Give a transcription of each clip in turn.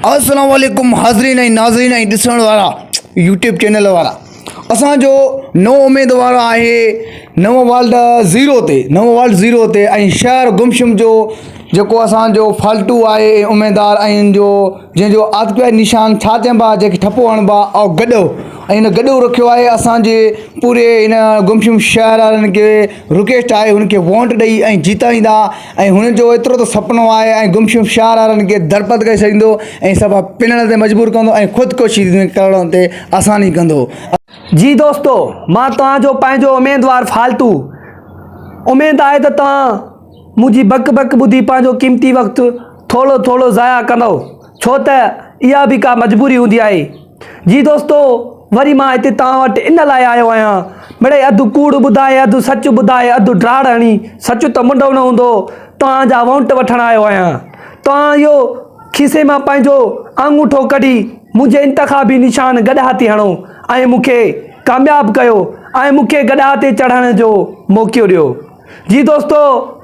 السلام عليڪم حاضرين ۽ ناظرين ۽ ڏسڻ وارا يوٽيوب چينل وارا اسان جو نئون اميدوار آهي نو والڊ زيرو تي نو والڊ زيرو تي ۽ شهر گمشم جو جيڪو اسان جو فالتو آهي اميدوار ۽ ان جو جنهن جو آتپيا نشان ڇا چئبا جيڪي ٺپو هڻبا او گڏو ۽ ان گڏو رکيو آهي اسان جي پوري هن گمشم شهر وارن کي رڪويسٽ آهي هن کي ووٽ ڏئي ۽ جيتائيندا ۽ هن جو ايترو ته سپنو آهي ۽ گمشم شهر وارن کي درپد ڪري ڇڏيندو ۽ صفا پنڻ تي مجبور ڪندو ۽ خودڪشي ڪرڻ تي آساني ڪندو. جي دوستو مان توهان جو پنهنجو اميدوار فالتو اميد آهي ته توهان منهنجي بڪ بڪ ٻڌي پنهنجو قيمتي وقت ٿورو ٿورو ضايع ڪندؤ ڇو ته اها به ڪا مجبوري هوندي آهي. جي دوستو وري مان هتي توهان وٽ ان لاء آيو آهيان مڙئي اڌ ڪوڙ ٻڌائي اڌ سچ ٻڌائي اڌ ڊاڙ هڻي سچ ته منڍو نه هوندو توهان جا وونٽ وٺڻ آيو آهيان توهان اهو کيسي مان پنهنجو آڱوٺو ڪڍي منهنجي انتخابي نشان گڏها تي هڻو ۽ مون کي ڪامياب ڪيو ۽ مون کي گڏها تي چڙهڻ جو موقعو ڏيو جي دوستو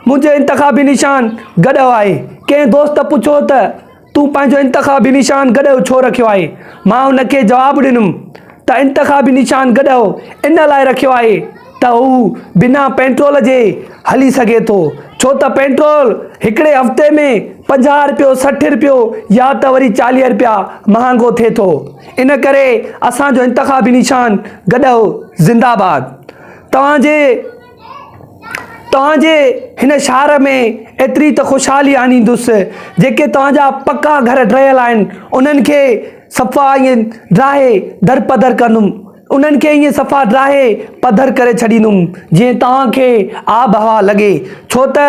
منهنجو انتخابي نشان گڏهو آهي ڪنهن دوست پڇيو ته تون پنهنجو انتخابي نشان گڏهه ڇو رکيو آهي؟ مان ان کي جواب ڏنم ته انتخابي نشان گڏهه ان لاء رکيو آهي ته هو بنا پيٽرول جي هلي سگهي ٿو، ڇو ته پيٽرول هڪڙي هفتي ۾ 50 رپيو، 60 رپيو يا ته وري 40 رپيا مهانگو ٿئي ٿو. ان ڪري اسان جو انتخابي نشان گڏهه زنده باد. توهان جي. توهان جي هن شهر ۾ ايتري ته خوشحالي آڻيندس، جيڪي توهان جا پڪا گهر ڊهيل آهن، انهن کي صفا ائين ڊاهي درپدر ڪندم، انهن کي ائين صفا ڊاهي پڌر ڪري ڇڏيندم، جيئن توهان کي آب هوا لڳي، ڇو ته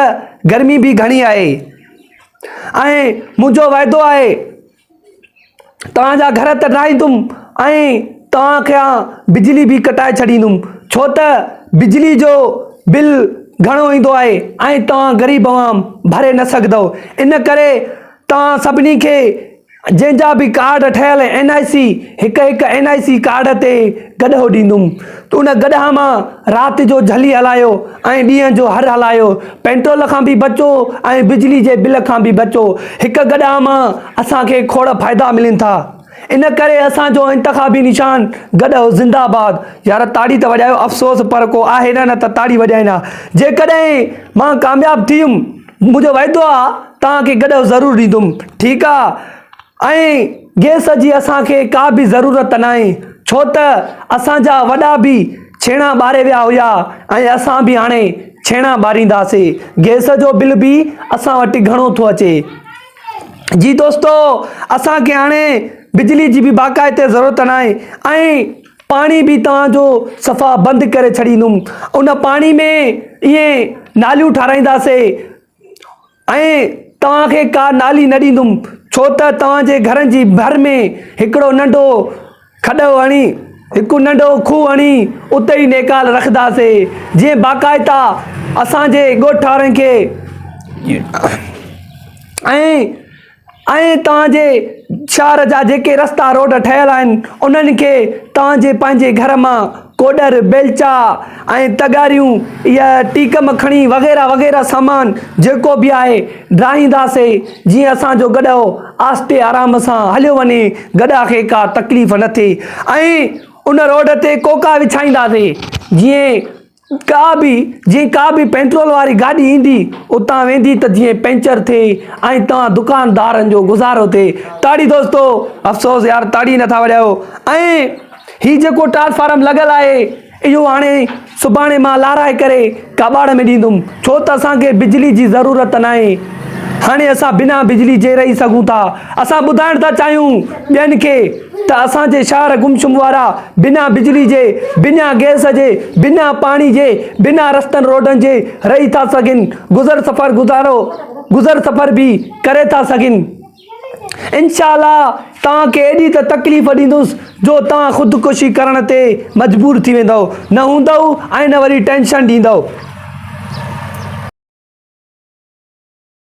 گرمي به گهڻي آهي ۽ منهنجو وعدو آهي. توهان جا گهر ته ڊاهيندم ۽ توهان کان بجلي به ڪٽائي ڇڏيندم ڇو ته بجلي جو بل گهڻو ايندو آهي ۽ توهان غريب عوام ڀري نه سگهندؤ ان ڪري توهان سڀني کي جنهن جا به ڪارڊ ٺهيل اين آء سي هڪ هڪ اين آء سي ڪارڊ تي گڏهو ڏيندم ته ان گڏهه مان رات جو جهلي هلايو ۽ ڏينهن جو هر هلايو پيٽرول کان به بچو ۽ بجلي جي بل کان به بچو هڪ گڏهه مان اسان کي کوڙ فائدا ملن ٿا ان ڪري اسان جو انتخابي نشان گڏهه زنده باد يار تاڙي ته وڄايو افسوس پر ڪو آهي نه نه ته تاڙي وڄائين ها جيڪڏهن مان ڪامياب ٿيم منهنجو وعدو آ توهان کي گڏهه ضرور ڏيندم ٺيڪ آ ۽ گئس جي اسان کي ڪا به ضرورت ناهي ڇو ته اسان جا وڏا به ڇيڻا ٻاري ويا هيا ۽ اسان به هاڻي ڇيڻا ٻارينداسي گئس جو بل به اسان وٽ گهڻو ٿو اچي جي دوستو اسان کي هاڻي بجلي جي به باقاعدي ضرورت ناهي ۽ پاڻي به توهان جو صفا بند ڪري ڇڏيندم ان پاڻي ۾ ائين ناليون ٺاراهينداسي ۽ توهان کي ڪا نالي نه ڏيندم ڇو ته توهان جي گهرن جي ڀر ۾ هڪڙو ننڍو کڏ هڻي هڪ ننڍو کوهه هڻي اتي ئي نيڪال رکنداسي جيئن باقاعده اسان جي ڳوٺ وارن کي ۽ ۽ توهان جي شهر جا جيڪي رستا روڊ ٺهيل آهن انهن کي توهان جي پنهنجي گهر مان ڪوڏر، بيلچا ۽ تغاريون يا ٽيڪم کڻي وغيره وغيره سامان جيڪو به آهي ڊاهينداسي جيئن اسان جو گڏهو آهستي آرام سان هليو وڃي گڏهه کي ڪا تڪليف نه ٿئي ۽ ان روڊ تي ڪوڪا وڇائينداسي جيئن ڪا به جيئن ڪا به پيٽرول واري گاڏي ايندي اتان ويندي ته جيئن پنچر ٿئي ۽ توهان دڪاندارن جو گذارو ٿئي تاڙي دوستو افسوس يار تاڙي نٿا وڄايو ۽ هي جيڪو ٽرانسفارم لڳل آهي اهو هاڻي سڀاڻي مان لارائي ڪري ڪٻاڙ ۾ ڏيندم ڇو ته اسان کي بجلي جي ضرورت ناهي هاڻي اسان بنا بجلي جي رهي سگهون ٿا اسان ٻڌائڻ ٿا چاهيون ٻين کي ته اسان جي شهر گمشم وارا بنا بجلي جي بنا گئس جي بنا پاڻي جي بنا رستن روڊن جي رهي ٿا سگهن گذر سفر گذارو گذر سفر به ڪري ٿا سگهن انشاء الله توهان کي ايڏي ته تڪليف ڏيندس جو توهان خودڪشي ڪرڻ تي مجبور ٿي ويندؤ نه هوندؤ ۽ نه وري ٽينشن ڏيندؤ.